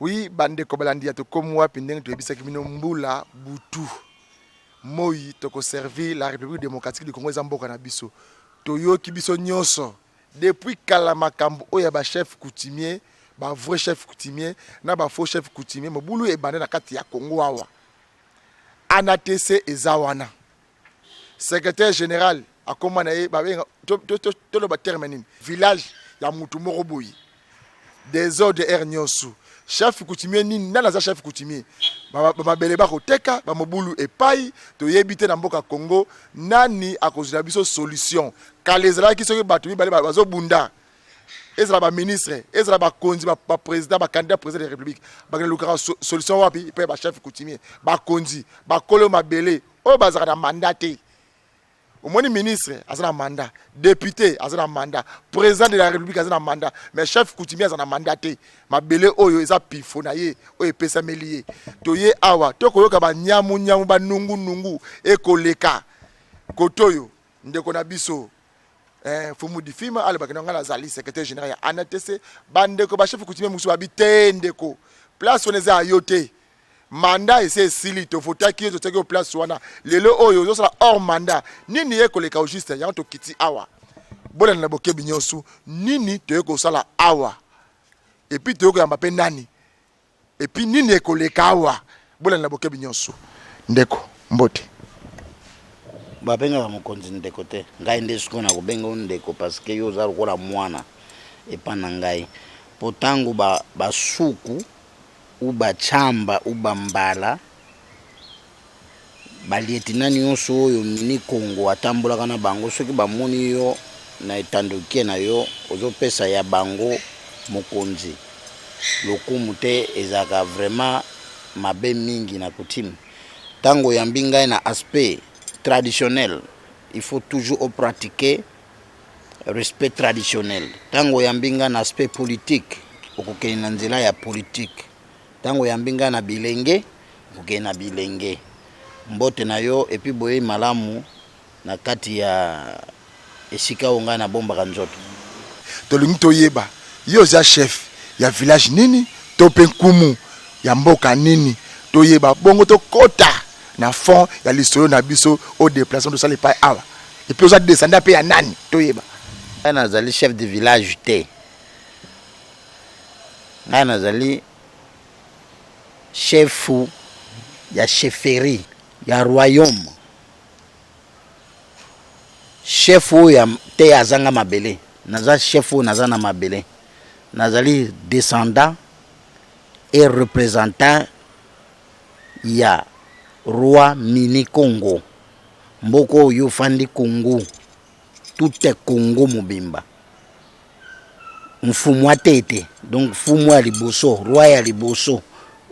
Oui bandeko balandi ya tokomi wapi ndenge toyebisaki bino mbula butu moi toko servir la République démocratique du Congo eza mboka na biso toyoki biso nyonso depuis kala makambo oyo ya ba chef coutumier ba vrai chef coutumier na ba faux chef coutumier mobulu ebanda na kati ya Congo awa ANATC eza wana secrétaire général akoma na ye babenga toloba terme nini village ya mutu moko boye desordre heure nyonso chef coutumier nini nani aza chef coutumier bamabele bakoteka bamobulu epai toyebi te na mboka Congo nani akozwela biso solution kala ezalaki soki bato mibale bazobunda ezala baministre ezala bakonzi baprésident bacandidat président de la république bakende lukaka solution wapi mpe bachef coutumier bakonzi bakolo mabele oyo bazalaka na mandat te omoni ministre aza na mandat député aza na mandat président de la république aza na mandat mais chef coutumier aza na mandat te mabele oyo eza pifo na ye oyo epesameli ye toye awa tokoyoka banyamunyamu banungunungu ekoleka kote oyo ndeko na biso eh, Fumu Difima alobaki na ngai nazali secrétaire général ya ANATC bandeko bachef coutumier mosusu babi te ndeko place wana eza ya yo te mandat esi esili tovotaki yo totiaki yo place wana lelo oyo ozosala hors mandat nini ye koleka au juste yango tokiti awa bolanda na bokebi nyonso nini toye kosala awa epuis toye koyamba mpe nani epuis nini ekoleka awa bolanda na bokebi nyonso ndeko mbote babengaka mokonzi ndeko te ngai nde sikoyo nakobenga yo ndeko parce que yo oza lokola mwana epa na ngai mpo ntango basuku ba ou ba chamba ou ba mbala ba lietina nionso oyo mini kongo atambolaka na bango soki bamoni yo na etandokie na yo ozopesa ya bango mokonzi lokumu te ezalaka vraiment mabe mingi na coutume tango oyambi ngai na aspect traditionnel il faut toujours o pratiquer Respect traditionnel. Tango oyambi nga na aspect politique, okokende na nzela ya politique. Tango oyambi nga na bilenge, okokende na bilenge. Mbote na yo et puis boyeyi malamu na kati ya esika oyo ngai nabombaka nzoto. Tolingi toyeba yo oza chef ya village nini to pe nkumu ya mboka nini toyeba bongo tokota na fond ya lisolo na biso o déplacement tosala epai awa et puis oza descendant pe ya nani toyeba. Ngai nazali chef de village te, ngai nazali chef ya chefferie ya royaume. Chef oyo te azanga mabele, naza chef oyo naza na mabele, nazali descendant et representant ya roi mini kongo mboka oyo yo ofandi kongo tout est kongo mobimba mfumu atete donc mfumu ya liboso roi ya liboso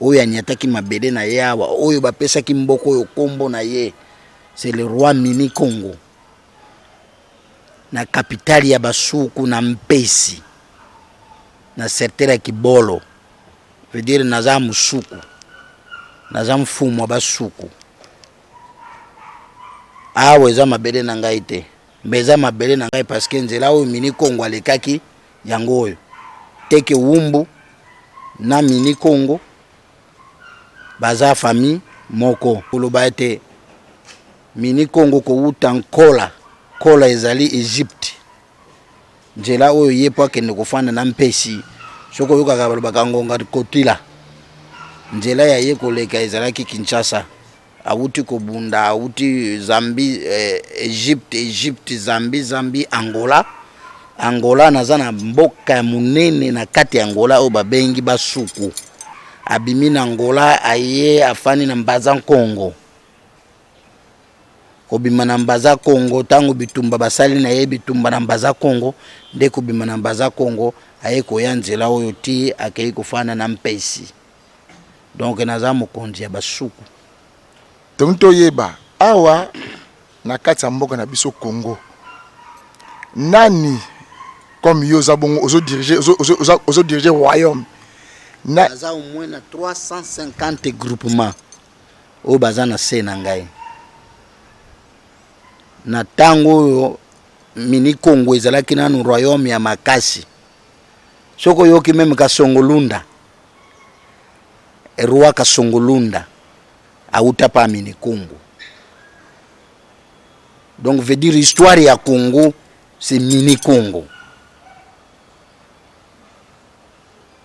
oyo anyataki mabele na ye awa oyo bapesaki mboka oyo kombo na ye c'est le roi mini kongo na capitale ya basuku na mpesi na secteur ya kibolo veut dire naza musuku naza mfumu wa basuku awa eza mabele na ngai te mbe eza mabele na ngai parce que nzela oyo mini kongo alekaki yango oyo teke wumbu na mini kongo baza famille moko koloba ete mini kongo kowuta nkola kola ezali egypte Nzela oyo ye po akende kofanda na mpesi soki oyokaka balobaka ngonga kotila nzela ya ye koleka ezalaki Kinshasa awuti kobunda awuti Zambie eh, Egypte Egypte Zambie Zambie Angola Angola naza na mboka ya monene na kati ya Angola oyo babengi Basuku abimi na Angola aye afandi na Mbaza Nkongo Kobima na Mbaza Kongo tango bitumba basali na ye bitumba na Mbaza Kongo nde kobima na Mbaza Kongo aye koya nzela oyo ti akeyi kofanda na Mpesi donc naza mokonzi ya basuku. Tolingi toyeba awa na kati ya mboka na biso Congo nani comme yo oza bongo ozo diriger ozo, ozo, ozo, ozo diriger royaume na Baza au moins na 350 groupements. oyo baza na se na ngai na ntango oyo mini congo ezalaki nanu royaume ya makasi soki oyoki meme kasongolunda Roi Kasongolunda auta pa Mini Congo. Donc veut dire histoire ya Congo, c'est Mini Congo.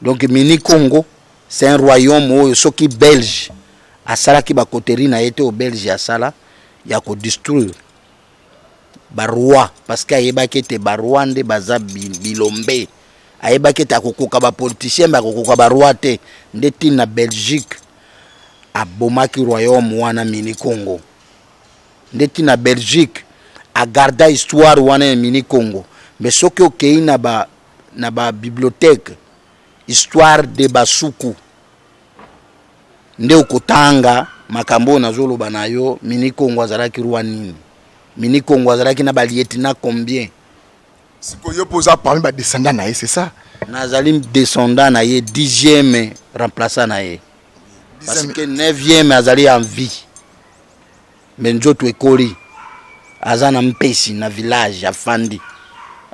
Donc Mini Congo, c'est un royaume oyo soki belge asalaki ba coterie na ye te, oyo belge asala ya ko destruire ba roi, parce que ayebaki ete ba roi nde baza bilombe. Ayebaki ete akokoka ba politicien, me akokoka ba roi te. Nde ntina Belgique abomaki royaume wana Mini Congo. Nde ntina Belgique agarda histoire wana ya Mini Congo. Mais soki okei na ba bibliothèque histoire de Basuku, nde okotanga makambo oyo nazoloba na yo. Mini Congo azalaki roi nini? Mini Congo azalaki na balieutenant combien? Sikoyo yo mpo oza parmi badescendant na ye, c'est ça? Nazali descendant na ye, 10e remplaçant na ye, parce que 9e azali en vie, mais nzoto ekoli, aza na mpesi na village afandi.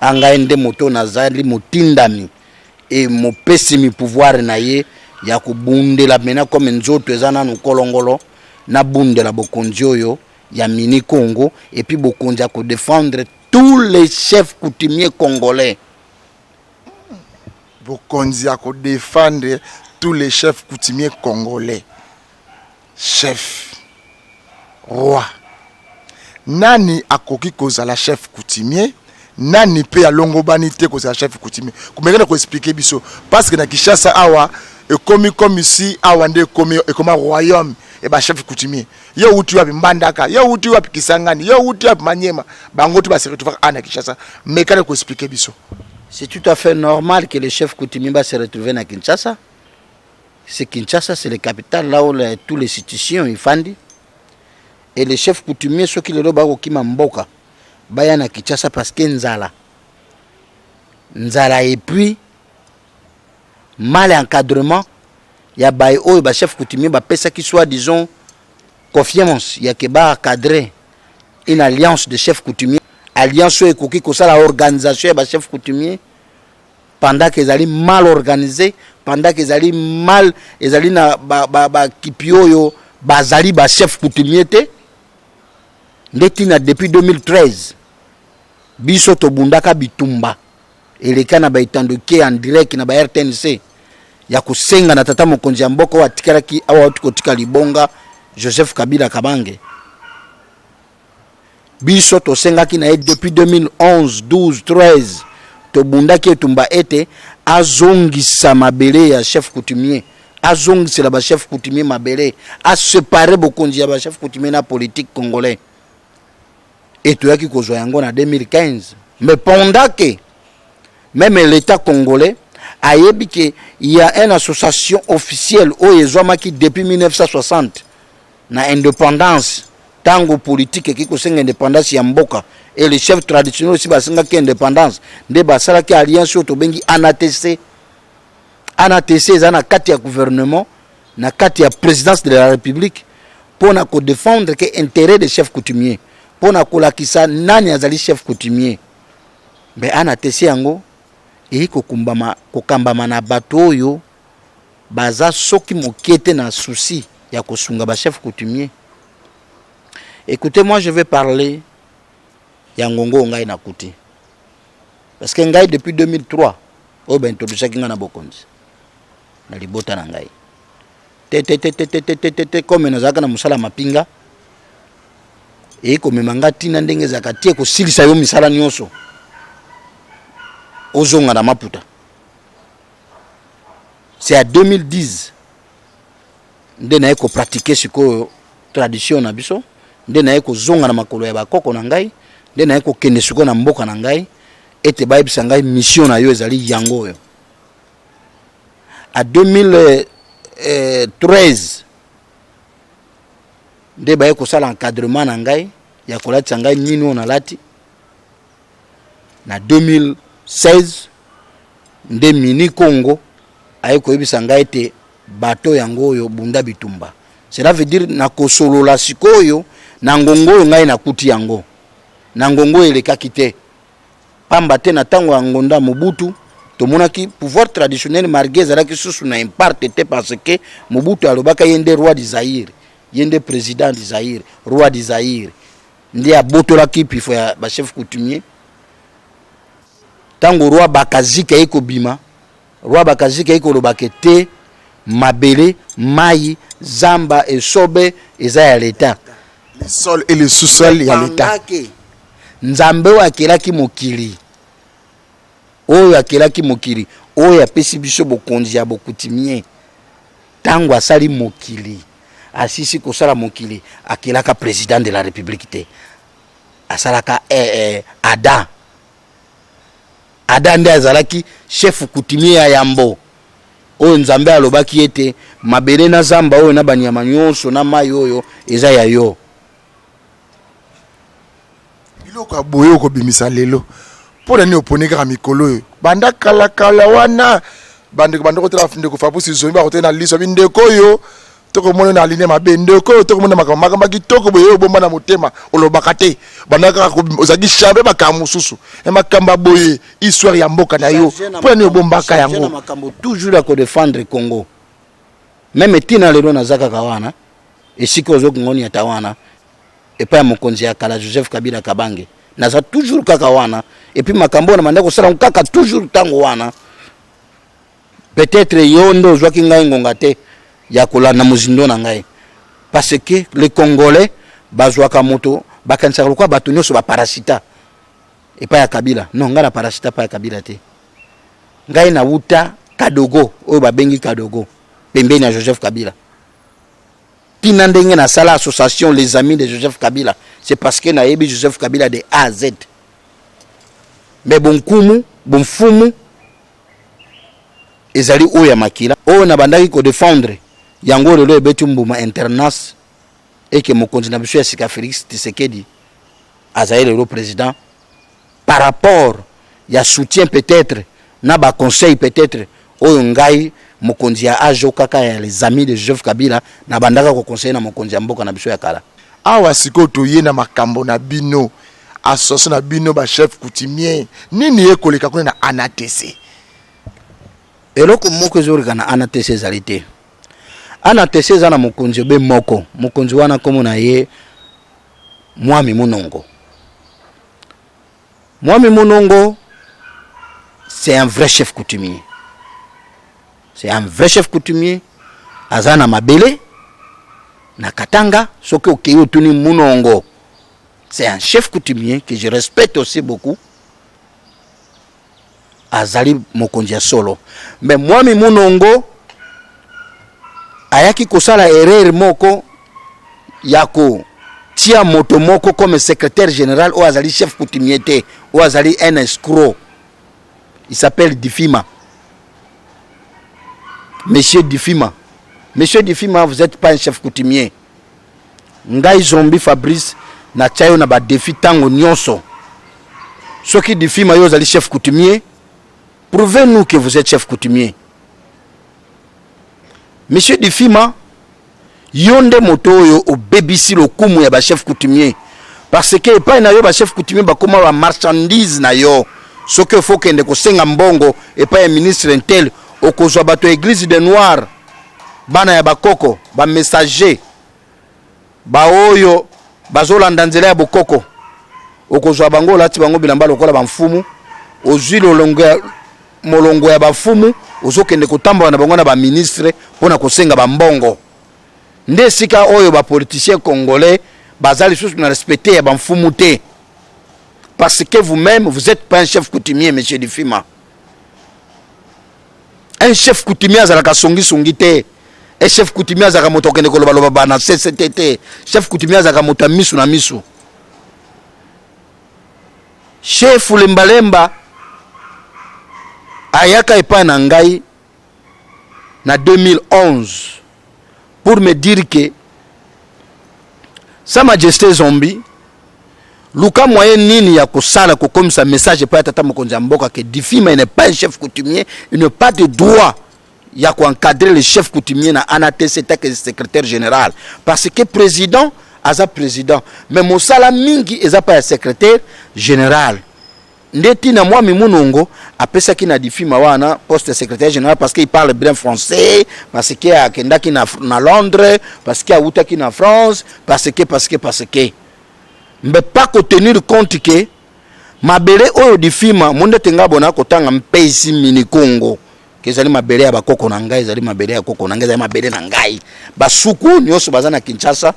Angai nde moto nazali motindami e mopesimi pouvoir na ye ya kobundela mena comme nzoto eza nanu kolongolo, nabundela bokonzi oyo ya Mini Congo, et puis bokonzi ya kodéfendre tous les chefs coutumiers congolais. Bokonzi ya kodéfendre tous les chefs coutumiers congolais. Chef roi nani akoki kozala chef coutumier? Nani mpe alongobani te kozala chef coutumier? Komeka na koexpliquer biso, parce que na Kinshasa awa ekomi comme ici awa nde ekomi, ekoma royaume e bachef coutumier. Yo wuti wapi Mbandaka? Yo wuti wapi Kisangani? Yo wuti wapi Manyema? Bango to base retrouvaka awa na Kinshasa. Meka na koexpliquer biso. C'est tout à fait normal que les chefs coutumiers va se retrouver na Kinshasa. C'est Kinshasa, c'est la capitale, là où toutes les institutions ifandi. Et les chefs coutumiers, ceux qui lelo bakokima mboka, baya na Kinshasa parce que nzala. Nzala et puis mal encadrement ya baye oyo ba chef coutumier bapesaki soi-disant confiance ya ke ba encadrer une alliance de chefs coutumiers, alliance oyo ekoki kosala organisation ya ba chefs coutumiers, pendant que ezali mal organisé, pendant que ezali mal, ezali na bakipi ba oyo bazali ba chef coutumier te. Nde ntina depuis 2013 biso tobundaka bitumba eleka na baetandoke en direct na ba RTNC ya kosenga na tata mokonzi ya mboka oyo atikalaki awa, auti kotika libonga, Joseph Kabila Kabange. Biso tosengaki na ye depuis 2011, 12, 13, tobundaki etumba ete azongisa mabele ya chef coutumier, azongisela bachef coutumier mabele, asepare bokonzi ya bachef coutumier na politique congolais. E toyaki kozwa yango na 2015. Mais pendant que même l'État congolais ayebi ke il y a une association officielle oyo ezwamaki depuis 1960 na indépendance, ntango politique eki kosenga indépendance ya mboka et les chefs traditionnels aussi basengaki indépendance, nde basalaki alliance oyo tobengi ANATC. ANATC eza na kati ya gouvernement, na kati ya présidence de la République, mpona kodéfendre ke intérêt des chefs coutumiers, mpona kolakisa nani azali chef coutumier. Mais ANATC yango eyi kokumbama, kokambama na bato oyo baza soki moke te na souci ya kosunga bachef coutumier. Écoutez, moi je vais parler ya ngongo oyo ngai nakuti, parce que ngai depuis 2003 oyo baintroduisaki ngai na bokonzi na libota na ngai te te te te te te te te te, comme nazalaka na mosala ya mapinga, eyi komema nga ntina ndenge ezalaka tie kosilisa yo misala nyonso, ozonga na maputa. C'est à 2010 nde naye kopratiquer sikoyo tradition na biso, nde naye kozonga na makolo ya bakoko na ngai, nde naye kokende sikoyo na mboka na ngai ete bayebisa ngai mission na yo ezali yango oyo. A 2013 nde baye kosala encadrement na ngai ya kolatisa ngai nini oyo nalati. Na 2016 nde Mini Congo aye koyebisa ngai ete bato yango oyo bunda bitumba. Cela veut dire nakosolola sikoyo na ngongo oyo ngai nakuti yango, na ngongo oyo elekaki te, pamba te na ntango ya ngonda Mobutu. Tomonaki pouvoir traditionnel malgré ezalaki susu na imparte te, parce que Mobutu alobaka ye nde roi du Zaïre, ye nde président du Zaïre, roi du Zaïre, nde abotolaki pifo ya bachef coutumier. Ntango roi Bakazika ye kobima, roi Bakazika ye kolobaka te mabele, mai, zamba, esobe eza ya leta. Le sol et le sous-sol ya leta. Nzambe oyo akelaki mokili, oyo akelaki mokili, oyo apesi biso bokonzi ya bocoutumier, ntango asali mokili, asisi kosala mokili, akelaka président de la République te, asalaka Adam. Adam nde azalaki chef coutumier ya yambo oyo Nzambe alobaki ete mabele na zamba oyo na banyama nyonso na mai oyo eza ya yo. Biloko ya boye okobimisa lelo mpo na nini? Oponi kaka mikolo oyo? Banda kalakala wana, bandeko bandeko tala, ndeko Fabrice Zombi, bakotela na liso abi ndeko oyo tokomona na aline mabe, ndeko oyo tokomona makambo kitoko boye obomba na motema, olobaka te. Banda kaka ozalaki chambe makambo mosusu ya makambo ya boye, histoire ya mboka na yo, mpo na nini obombaka yango? Makambo toujours ya kodéfendre Congo, même ntina lelo naza kaka wana esika ozokongoni ata wana epai ya mokonzi ya kala Joseph Kabila Kabange, naza toujours kaka wana. Et puis makambo oyo na banda kosala kaka toujours ntango wana, peut-être yo nde ozwaki ngai ngonga te ya kolanda mozindo na ngai, parce que les Congolais bazwaka moto, bakanisaka lokola bato nyonso baparasita epai ya Kabila. Non, ngai na parasita epai ya Kabila te. Ngai nawuta Kadogo, oyo babengi Kadogo, pembeni ya Joseph Kabila. Ntina ndenge nasala association Les Amis de Joseph Kabila, c'est parce que nayebi Joseph Kabila de A à Z. Mais bonkumu, bonfumu ezali oyo ya makila oyo nabandaki kodéfendre yango. Lelo ebeti mbuma internace eke mokonzi na biso ya sika Félix Tshisekedi azali lelo président par rapport ya soutien peut-être na baconseil peut-être oyo ngai mokonzi ya ajo kaka ya Les Amis de Joseph Kabila nabandaka koconseiller na mokonzi ya mboka na biso ya kala. Awa sikoyo toye na makambo na bino, association na bino bachef coutumier. Nini ekoleka kuna na ANATC? Eloko moko ezoleka na ANATC ezali te. ANATC eza na mokonzi obe moko. Mokonzi wana nkombo na ye Mwami Munongo. Mwami Munongo, c'est un vrai chef coutumier, c'est un vrai chef coutumier. Aza na mabele na Katanga. Soki okei otuni Munongo, c'est un chef coutumier que je respecte aussi beaucoup. Azali mokonzi ya solo. Mais Mwami Munongo ayaki kosala erreur moko ya kotia moto moko comme secrétaire général oyo azali chef coutumier te, oyo azali un escroc. Il s'appelle Difima, monsieur Difima. Monsieur Difima, vous êtes pas un chef coutumier. Ngai Zombi Fabrice natia yo na badéfi ntango nyonso. Soki Difima, yo ozali chef coutumier, prouvez-nous que vous êtes chef coutumier. Monsieur Difima, yo nde moto oyo obebisi lokumu ya bachef coutumier, parce que epai na yo bachef coutumier bakóma bamarchandise na yo. Soki ofo okende kosenga mbongo epai ya ministre ntel, okozwa bato ya église de noir, bana ya bakoko, bamessager baoyo bazolanda nzela ya bokoko, okozwa bango, olati bango bilamba lokola bamfumu, ozwi lolongo ya molongo ya bafumu, ozokende kotambola na bango na baministre mpona kosenga bambongo. Nde esika oyo bapoliticien congolais baza lisusu na respecte ya bamfumu te, parce que vous-même, vous êtes pas un chef coutumier. Monsieur Difima, un chef coutumier azalaka songisongi te. Un chef coutumier azalaka moto akende kolobaloba bana cct te. Chef coutumier azalaka moto ya misu na misu. Chef Lembalemba ayaka epai na ngai na 2011 pour me dire que Sa Majesté Zombi, luka moyen nini ya kosala kokomisa message epai ya tata mokonzi ya mboka ke Difima n'est pas un chef coutumier, il n'a pas de droit ya koencadrer le chef coutumier na ANATC take secrétaire général, parce que président aza président, mais mosala mingi eza pa ya secrétaire général. Nde ntina Mwami Munongo apesaki na Difima wana poste ya secrétaire général, parce qu'il parle bien français, parce que akendaki na Londres, parce que awutaki na France, parce que mbe pas kotenir compte ke mabele oyo Difima mo ndete nga bona kotanga mpesi Mini Congo, ke ezali mabele ya bakoko na ngai, ezali mabele ya koko na ngai, ezali mabele na ngai. Basuku nyonso baza na Kinshasa,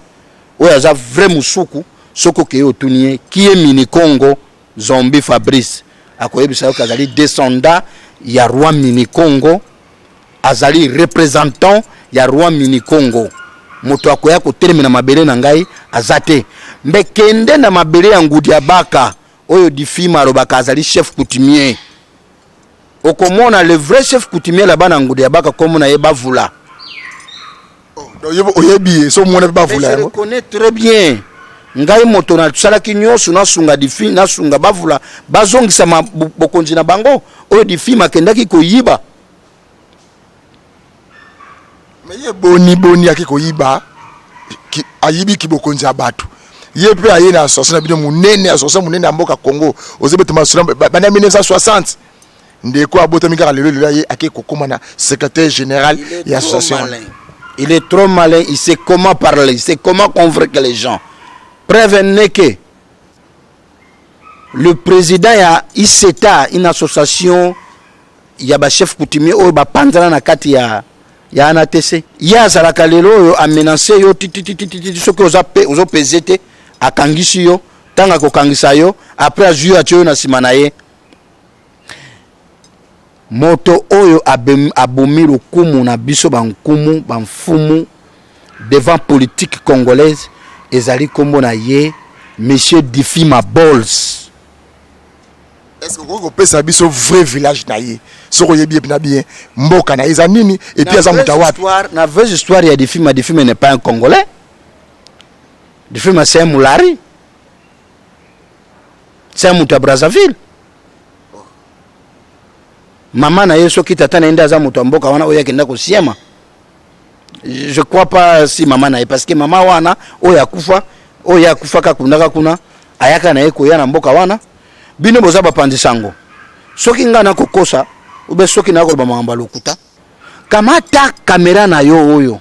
oyo aza vrai mosuku, soki okei otuni ye kie Mini Congo Zombi Fabrice, akoyebisa yo ke azali descendant ya roi Mini Congo, azali représentant ya roi Mini Congo. Moto akoya kotelemela mabele na ngai aza te. Mbe kende na mabele ya Ngudi ya Baka oyo Difima alobaka azali chef coutumier, okomona le vrai chef coutumier là-bas na Ngudi ya Baka, kombo na ye Bavula. Donc, oyebi ye so omona mpe Bavula? Je le yango connais très bien. Ngai moto nasalaki nyonso nasunga Difi, nasunga Bavula bazongisa bokonzi na bango oyo Difima akendaki koyiba. Mais ye boni boni ake koyiba, ayibi kibokonzi ya bato, ye mpe aye na association na bino monene, association monene ya mboka Congo ozobeta masolo banda 1960. Ndeko abotami kaka lelo lelo, aye ake kokóma na secrétaire général ya association wana. Il est trop malin, il sait comment parler, il sait comment convaincre les gens. Preuve est que le président ya ICETA, une association ya bachef coutumier oyo bapanzana na kati ya ANATC, ye azalaka lelo oyo amenace yo tititititi, soki oza pe ozopeze te, akangisi yo. Ntango akokangisa yo, après azwi yo, atie yo na nsima na ye. Moto oyo abomi lokumu na biso bankumu bamfumu devant politique congolaise ezali nkombo na ye monsieur Difima Bols. Est ce que okoki kopesa biso vrai village na ye, soki oyebi ye mpena bien, mboka na ye eza nini, et puis aza moto awapi? Na vraie histoire ya Difima, Difima n'est pas un Congolais. Difima, c'est un Mulari, c'est un moto ya Brazzaville. Mama na ye, soki tata na ye nde aza moto ya mboka wana oyo akenda kosiema, je crois pas si mama na ye, parce que mama wana oyo akufa, oyo akufaka akundaka kuna, ayaka na ye koya na mboka wana. Bino boza bapanzi sango, soki ngai nakokosa ube, soki nakoloba makambo ya lokuta, kamata kamera na yo oyo.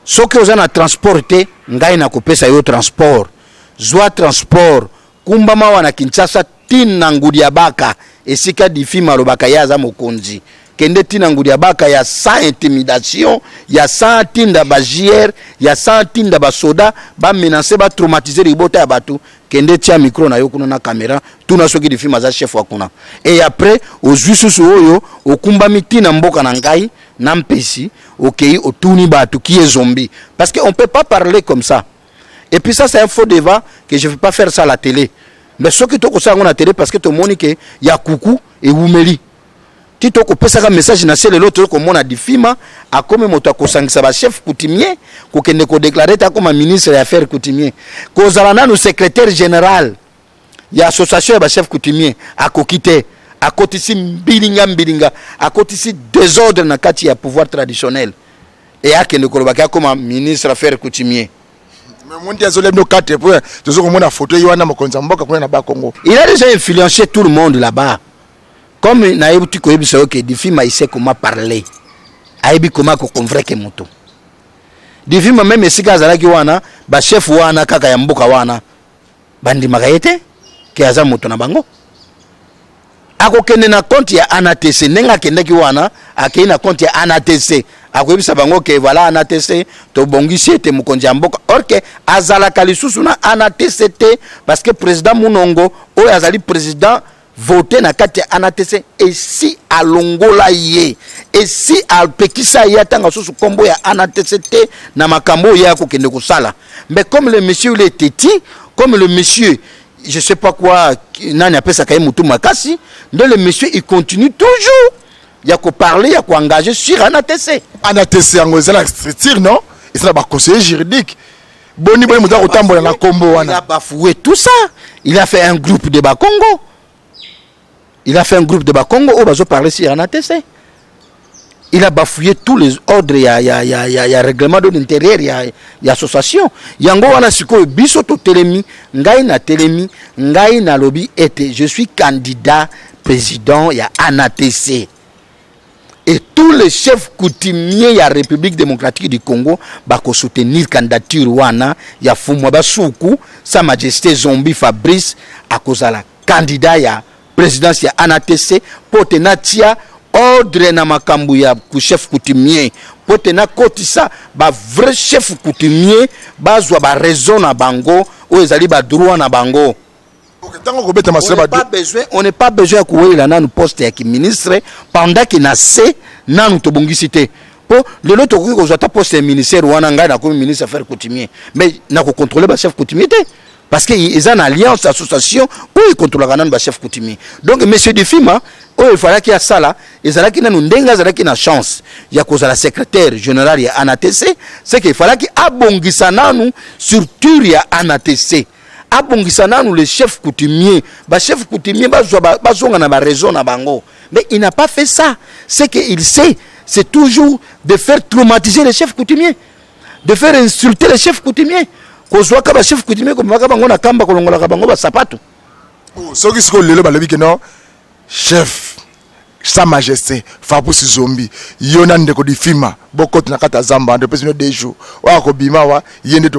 Soki oza na transport te, ngai nakopesa yo transport. Zwa transport, kumbama wana Kinshasa ntina Ngudi ya Baka, esika Difima alobaka ye aza mokonzi. Kende ntina Ngudi ya Baka ya sans intimidation, ya sans tinda ba GR, ya sans tinda basoda bamenace, batraumatize libota ya bato. Kende, tia micro na yo kuna na kamera, tuna soki Difima aza chef wa kuna. Et après ozwi susu oyo okumbami ntina mboka na ngai na mpesi, okei otuni bato qui est Zombi, parce que on peut pas parler comme ça. Et puis ça, c'est un faux débat que je ne vais pas faire ça à la télé. Mais soki tokosala yango na télé, parce que tomoni ke ya kuku ewumeli ti tokopesaka message na se. Lelo tokomona Difima akomi moto akosangisa bachef coutumier, kokende kodéclarer te akoma ministre ya affaires coutumier. Kozala nanu secrétaire général ya association ya bachef coutumier akoki te. Akotisi mbilinga mbilinga, akotisi désordre na kati ya pouvoir traditionnel e akende kolobaki akoma ministre affaires coutumier. Mais mondi azolia bino 4 point, tozo komona photo ye wana, mokonzi ya mboka kuna na Bakongo. Il a déjà influencé tout le monde là-bas. Comme nayebi koyebisa yo ke Difima, il sait comment parler, ayebi comment koconvaincre moto. Difima, même esika azalaki wana, bachef wana kaka ya mboka wana bandimaka ye te ke aza moto na bango. Akokende na compte ya ANATC. Ndenge akendaki wana, akei na compte ya ANATC, akoyebisa bango ke voilà, ANATC tobongisi ete mokonzi ya mboka, or ke azalaka lisusu na ANATC te, parce que président Munongo oyo azali président voté na kati ya ANATC esi alongola ye, esi apekisa ye atanga susu nkombo ya ANATC te na makambo oyo ye akokende kosala. Mais comme le monsieur, il est têtu, comme le monsieur, je sais pas quoi, nani apesaka ye motu makasi nde le monsieur, il continue toujours ya koparler, ya koengage sur ANATC. ANATC yango eza na structure, non? Eza na baconseiller juridique. Boni boni moto akotambola na nkombo Il wana? a bafoué tout ça. Il a fait un groupe de Bakongo, il a fait un groupe de Bakongo oyo bazoparler sur ANATC. Il a bafouillé tous les ordres ya règlement d'ordre intérieur ya association. Yango wana sikoyo biso totelemi, ngai natelemi, ngai nalobi ete je suis candidat président ya ANATC et tous les chefs coutumiers ya République démocratique du Congo bakosoutenir candidature wana ya Fumwa Basuku. Sa Majesté Zombi Fabrice akozala candidat ya présidence ya ANATC mpo te natia ordre na makambo ya chef coutumier, mpo te nakotisa bavrai chef coutumier, bazwa baraison na bango oyo ezali badroit na bango. Ntango kobeta masolo. On n'est pas besoin ya kowelela nanu poste ya kiministre pendant ke na se nanu tobongisi te. Mpo lelo tokoki kozwa ata poste ya ministère wana, ngai nakomi ministre affaire coutumier, mais nakocontrôle bachef coutumier te, parce que eza na alliance association oyo ekontrolaka nanu bachef coutumier. Donc monsieur Difima, oyo efalaki asala ezalaki nanu ndenge azalaki na chance ya kozala secrétaire général ya ANATC, c'est que efalaki abongisa nanu structure ya ANATC, abongisa nanu le chef coutumier, bachef coutumier bazwa bazonga na baraison na bango. Mais il n'a pas fait ça. C'est que il sait, c'est toujours de faire traumatiser les chefs coutumiers, de faire insulter les chefs coutumiers, kozwaka bachef coutumier, komemaka bango na kamba, kolongolaka bango basapato. Soki sikoyo lelo balobi ke non, chef Sa Majesté Fabrice Zombi, yo na ndeko Difima bokota na kati ya zamba, nde opesi bino 2 jours, oyo akobima wa ye nde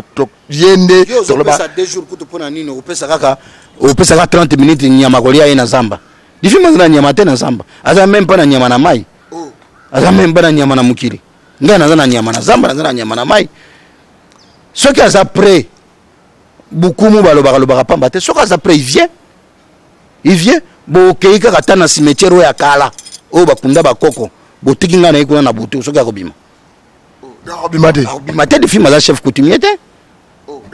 ye nde. Toloba 2 jours kutu mpona nini? Opesa kaka, opesa kaka 30 minutes, nyama kolia ye na zamba. Difima aza na nyama te na zamba, aza même mpa na nyama na mai, aza même mpa na nyama na mokili. Ngai naza na nyama na zamba, naza na nyama na mai. Soki aza prêt, bukumu balobaka lobaka pamba te. Soki aza prêt, il vient, il vient. Bokei kaka ata na cimetière oyo ya kala oyo bakunda bakoko, botiki ngai na ye kuna na butu, soki akobima. Akobima te. Akobima te. Difima aza chef coutumier te.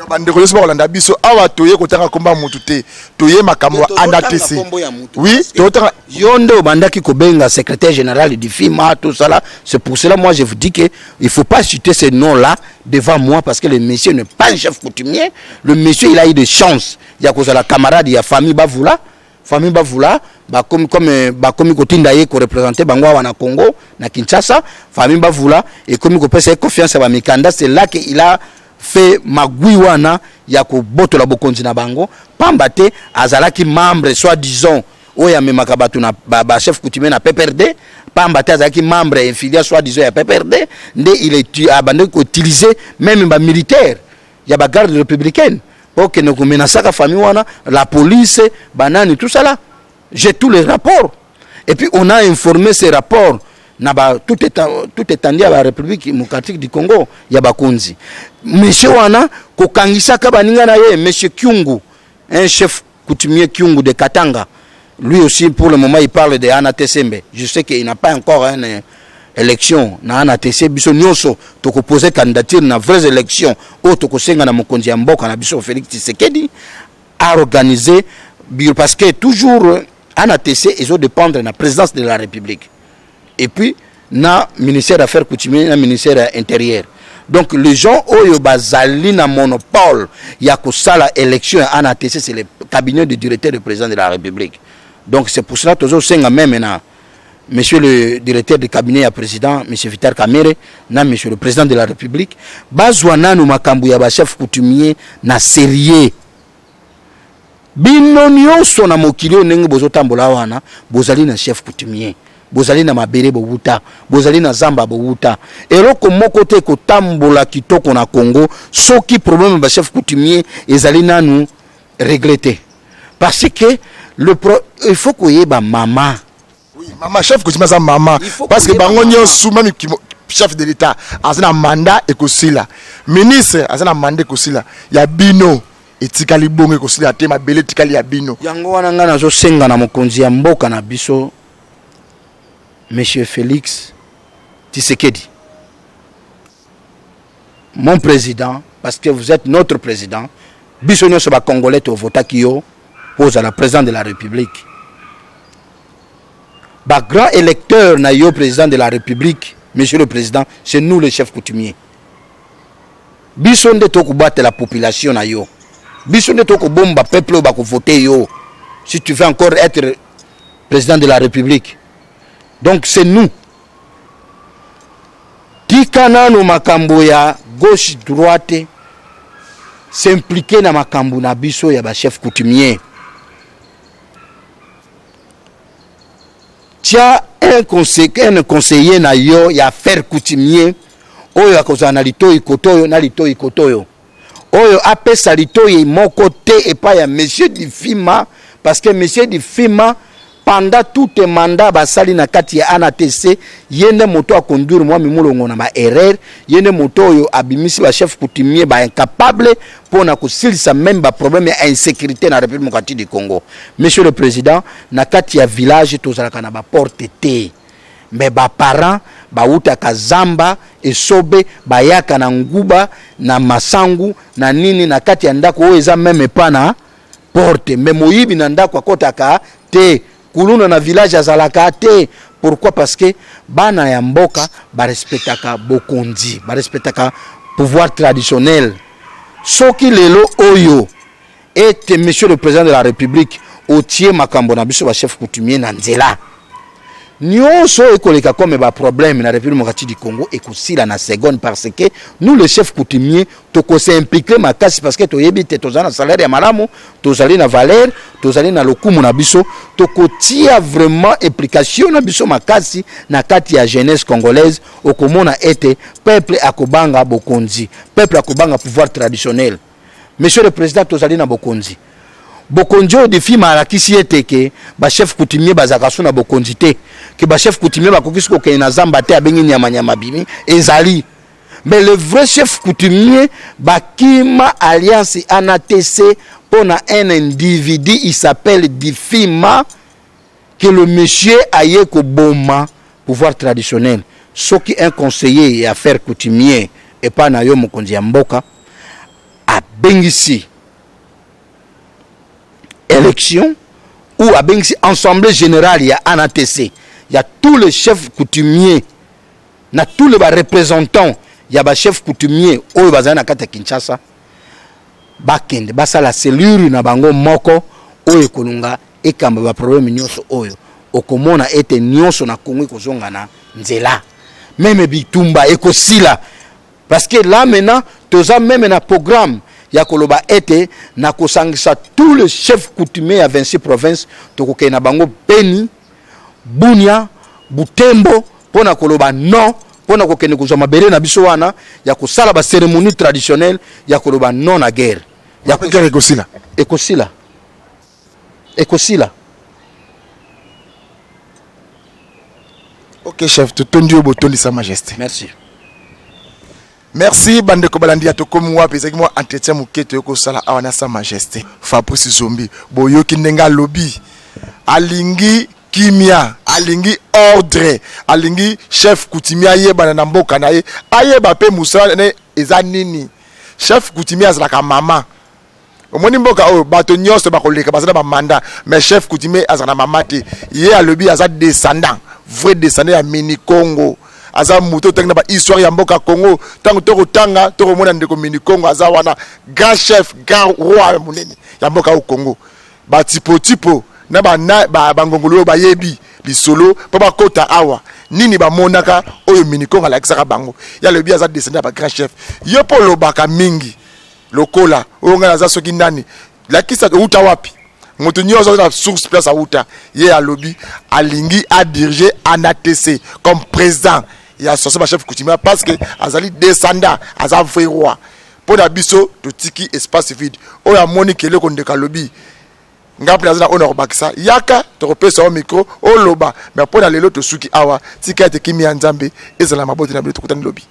Bandeko nyonso bakolanda biso awa, toye kotanga komba ya mutu te, toye makambo ya ANATC. Oui, totanga. Yo nde obandaki kobenga secrétaire général du FIMA, tout ça là. C'est pour cela, moi, je vous dis que il faut pas citer ce nom là devant moi, parce que le monsieur n'est pas un chef coutumier. Le monsieur, il a eu de chance ya kozala camarade ya famille Bavula. Famille Bavula bakomi comme bakomi kotinda ye koreprésente bango awa na Congo, na Kinshasa. Famille Bavula ekomi kopesa ye confiance ya bamikanda. C'est là que il a fait magwi wana ya kobotola bokonzi na bango, pamba te azalaki membre soi disant oyo amemaka bato na bachef ba coutumier na PPRD, pamba te azalaki membre infilié soi disant ya PPRD. Nde il est abandaki koutiliser même bamilitaire ya bagarde républicaine po okende komenasaka famille wana, la police, banani, tout ça là. J'ai tous les rapports et puis on a informé ces rapports na ba tout étendue ya barépublique démocratique du Congo ya bakonzi. Monsieur wana kokangisaka baninga na ye, monsieur Kyungu, un chef coutumier Kyungu de Katanga, lui aussi, pour le moment, il parle de ANATC. Je sais qu'il n'a pas encore une élection na ANATC. Biso nyonso tokopose candidature na vraies élections oyo tokosenga na mokonzi ya mboka na biso Félix Tshisekedi a organisé, parce que toujours ANATC ezodépendre na présidence de la République et puis na ministère affaires coutumières, na ministère intérieur. Donc les gens oyo bazali na monopole ya kosala élection ya ANATC, c'est le cabinet du directeur du président de la République. Donc c'est pour cela tozosenga même na monsieur le directeur du cabinet ya président, monsieur Vital Kamerhe, na monsieur le président de la République, bazwa nanu makambo ya bachef coutumier na sérieux. Bino nyonso na mokili oyo, ndenge bozotambola wana, bozali na chef coutumier, bozali na mabele bowuta, bozali na zamba bowuta. Eloko moko te kotambola kitoko na Congo soki problème ya bachef coutumier ezali nanu réglé te, parce que il faut koyeba mama. Oui, mama chef coutumier aza mama. Parce que bango nyonso, même chef de l'État aza na mandat ekosila, ministre aza na mandat ekosila, ya bino etikali bongo, ekosila te, mabele etikali ya bino. Yango wana ngai nazosenga na mokonzi ya mboka na biso, monsieur Félix Tshisekedi, mon président, parce que vous êtes notre président. Biso nyonso bacongolais tovotaki yo mpo ozala président de la République. Bagrand électeur na yo, président de la République, monsieur le président, c'est nous le chef coutumier. Biso nde tokobatela population na yo, biso nde tokobomba peuple oyo bakovote yo si tu veux encore être président de la République. Donc c'est nous. Tika nano makambo ya gauche droite, s'impliquer na makambo na biso ya bachef coutumier. Tia un conseiller na yo ya affaire coutumier oyo akozala na litoi kotoyo na litoi kotoyo, oyo apesa litoi moko te epai ya monsieur Difima, parce que monsieur Difima, pendant tout mandat basali na kati ya ANATC, ye nde moto aconduire Mwami Mulongo na baerreur. Ye nde moto oyo abimisi bachef coutumier baincapable mpona kosilisa même baproblème ya insécurité na République démocratique du Congo. Monsieur le président, na kati ya village tozalaka na baporte te, mais baparent bautaka zamba, esobe, bayaka na nguba, na masangu, na nini, na kati ya ndako oyo eza même epa na porte. Mais moyibi na ndako akɔtaka te, kuluna na village azalaka te. Pourquoi? Parce que bana ya mboka barespectaka bokonzi, barespectaka pouvoir traditionnel. Soki lelo oyo ete, monsieur le président de la République, otie makambo na biso bachef coutumier na nzela, nyonso oyo ekoleka comme baproblème na République démocratique du Congo ekosila na seconde, parce que nous, le chef coutumier, tokos'impliquer makasi, parce que toyebi te tozali na salaire ya malamu, tozali na valeur, tozali na lokumu na biso. Tokotia vraiment implication na biso makasi na kati ya jeunesse congolaise. Okomona ete peuple akobanga bokonzi, peuple akobanga pouvoir traditionnel. Monsieur le président, tozali na bokonzi. Bokonzi oyo Difima alakisi ete ke bachef coutumier bazalaka so na bokonzi te, ke bachef coutumier bakoki soki kokende na zamba te, abengi nyamanyama bimi ezali. Mais le vrai chef coutumier bakima alliance ANATC mpona un individu, il s'appelle Difima, que le monsieur aye koboma pouvoir traditionnel. Soki un conseiller ya affaire coutumier epai na yo, mokonzi ya mboka, abengisi élection ou abengisi assemblée générale ya ANATC, ya tous les chefs coutumiers na tous les bareprésentants ya bachef coutumier oyo bazali na kati ya Kinshasa, bakende basala cellule na bango moko oyo ekolunga ekamba baproblème nyonso oyo, okomona ete nyonso na Kongo ekozonga na nzela, même bitumba ekosila. Parce que là maintenant toza même na programme ya koloba ete na kosangisa tous les chefs coutumiers ya 26 provinces, tokokende na bango Beni, Bunia, Butembo mpo na koloba non, mpo na kokende kozwa mabele na biso wana, ya kosala bacérémonie traditionnelle ya koloba non na guerre. Ya guerre ekosila. Ekosila, ekosila. Ok chef, totondi yo, botondisa majesté. Merci. Merci bandeko balandi ya Tokomi Wapi. Ezalaki mwa entretien moke toyei kosala awa na sa majesté Fabrice Zombi. Boyoki ndenge alobi, alingi kimia, alingi ordre, alingi chef coutumier ayebana na mboka na ye, ayeba mpe mosala ne eza nini. Chef coutumier azalaka mama. Omoni mboka oyo, bato nyonso bakoleka baza na bamanda, mais chef coutumier azala na mama te. Ye alobi aza descendant, vrai descendant ya Mini Congo. Aza moto otangi na bahistoire ya mboka Congo. Ntango tokotanga, tokomona ndeko Mini Congo aza wana, grand chef, grand roi monene ya mboka oyo Congo. Batipotipo na bangongolo oyo bayebi lisolo mpo bakota awa, nini bamonaka oyo Mini Congo alakisaka bango? Ye alobi aza descendant ya bagrand chef. Yo mpo olobaka mingi lokola oyo ngai naza soki nani, lakisa outa wapi. Moto nyonso aza na source place auta. Ye alobi alingi adirige ANATC comme président ya association bachef coutumier, parce que azali descendant, aza vrai roi. Mpo na biso totiki espace vide oyo amoni ke eloko ndeko alobi, ngai mpe naza na oyo na kobakisa, yaka tokopesa yo micro oloba. Mais mpo na lelo tosuki awa. Tika ete kimia ya Nzambe ezala na maboti na bino. Tokutani lobi.